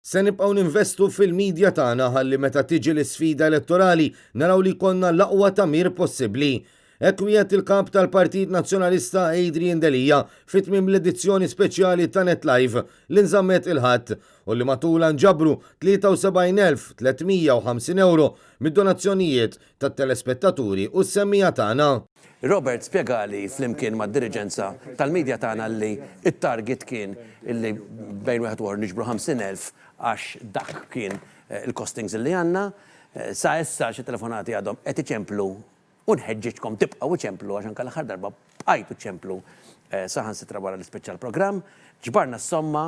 Se nibqgħu ninvestu fil-media tagħna ħalli meta tiġi l-isfida elettorali naraw li jkollna l-aqwa tagħmir possibbli. Hekk wiegħed il-Kap tal-Partit Nazzjonalista Adrian Delia fi tmiem l-edizzjoni speċjali ta' Net Live li nżammet il-Ħadd u li matulha nġabru 73,350 ewro mid-donazzjonijiet tat-telespettaturi u s-semmiegħa tagħna. Robert spjegali flimkien mad-diriġenza tal-media tagħna li t-target kien li bejn wieħed u ieħor niġbru 50,000 għax dak kien il-costings li għandna. Sa issa xi telefonati għadhom qed iċemplu u nħeġġiġkom tibqgħu iċemplu għax anke l-aħħar darba bqajtu ċċemplu saħansitra wara li spiċċa l-programm. Ġbarna s-somma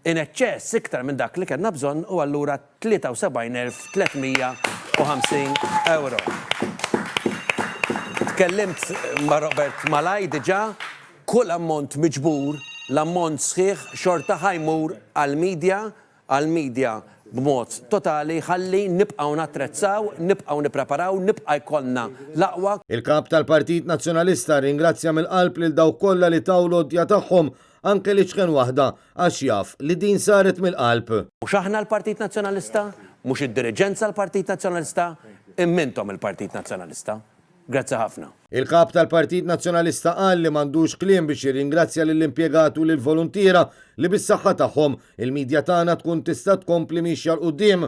in eċċess iktar minn dak li kellna bżonn u allura 73,350 ewro. Tkellimt ma' Robert malaj diġà, kull ammont miġbur, l-ammont sħiħ xorta ħa jmur għall-media, għall-media b'mod totali ħalli nibqgħu nattrezzaw, nibqgħu nippreparaw, nibqa' jkollna l-aqwa. Il-Kap tal-Partit Nazzjonalista rringrazzja mill-qalb lil dawk kollha li taw l-għoddja tagħhom Anke l-iċken waħda, għax jaf li din saret mill-qalb. Mhux aħna l-Partit Nazzjonalista, mhux id-diriġenza l-Partit Nazzjonalista, imma intom il-Partit Nazzjonalista. Grazzi ħafna. Il-Kap tal-Partit Nazzjonalista qal li m'għandux kliem biex jirringrazzja lill-impjegati u lill-voluntiera li bis-saħħa tagħhom il-media tagħna tkun tista' tkompli miexja 'l quddiem.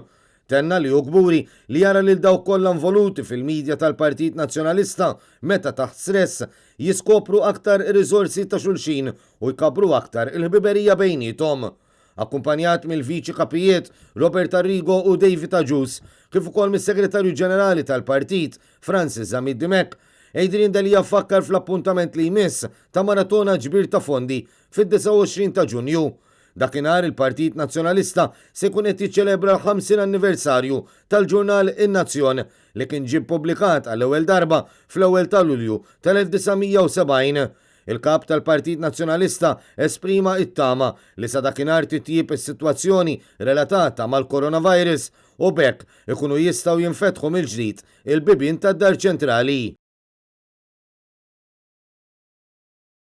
Tenna li hu kburi li jara lil dawk kollha involuti fil-media tal-Partit Nazzjonalista meta taħt stress jiskopru aktar ir-riżorsi ta' xulxin u jkabbru aktar il-ħbiberija bejniethom. Akkumpanjat mill-Viċi Kapijiet Robert Arrigo u David Agius, kif ukoll mis-Segretarju Ġenerali tal-Partit Francis Zammit Dimech, Adrian Delia fakkar fl-appuntament li jmiss ta' maratona ġbir ta' fondi fid-29 ta' Ġunju. Dakinhar il-Partit Nazzjonalista se jkun qed jiċċelebra l-50 anniversarju tal-ġurnal In-Nazzjon li kien ġie ppubblikat għall-ewwel darba fl-ewwel ta' Lulju tal-1970. Il-Kap tal-Partit Nazzjonalista esprima t-tama li sa dakinhar titjieb is-sitwazzjoni relatata mal-coronavirus u b'hekk ikunu jistgħu jinfetħu mill-ġdid il-bibien tad-Dar Ċentrali.